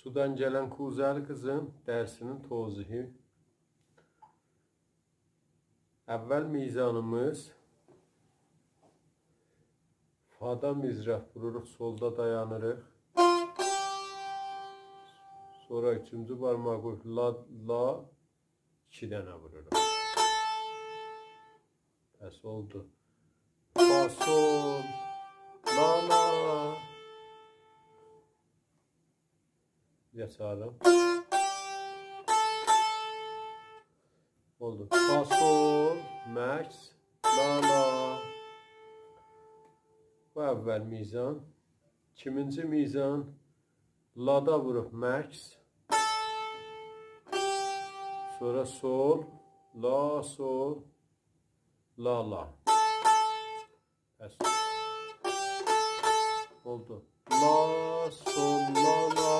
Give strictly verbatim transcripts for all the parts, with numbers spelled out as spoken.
سودان گلن کوزه‌لی قیزین درسینین توضیحی. اول میزانیمیز فادا مضراب ووروروق، سولدا دایانیریق. سونرا اوچونجو بارماغی قویوب لا، لا، ایکی دنه ووروروق. پس اولدو. فا، سول، لا، لا. یاچاریم. اولدو. فا، سول، مکث، لا، لا. بو اول میزان. ایکینجی میزان. لادا ووروب مکث. سونرا سول، لا، سول، لا، لا. پس. اولدو. لا، سول، لا، لا.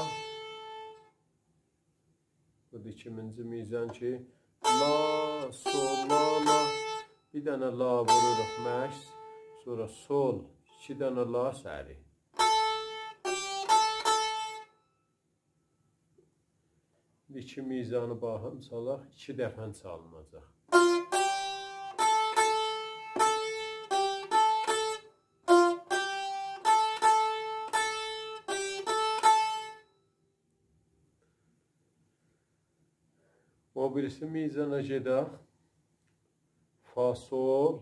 بو دا ایکینجی میزان کی، لا، سول، لا، لا. بیر دنه لا ووروروق مکث، سونرا سول، ایکی دنه لا سریع. ایکی میزانی باخیم چالاق، ایکی دفعه چالیناجاق. او بیریسی میزانا گئدک. فا، سول،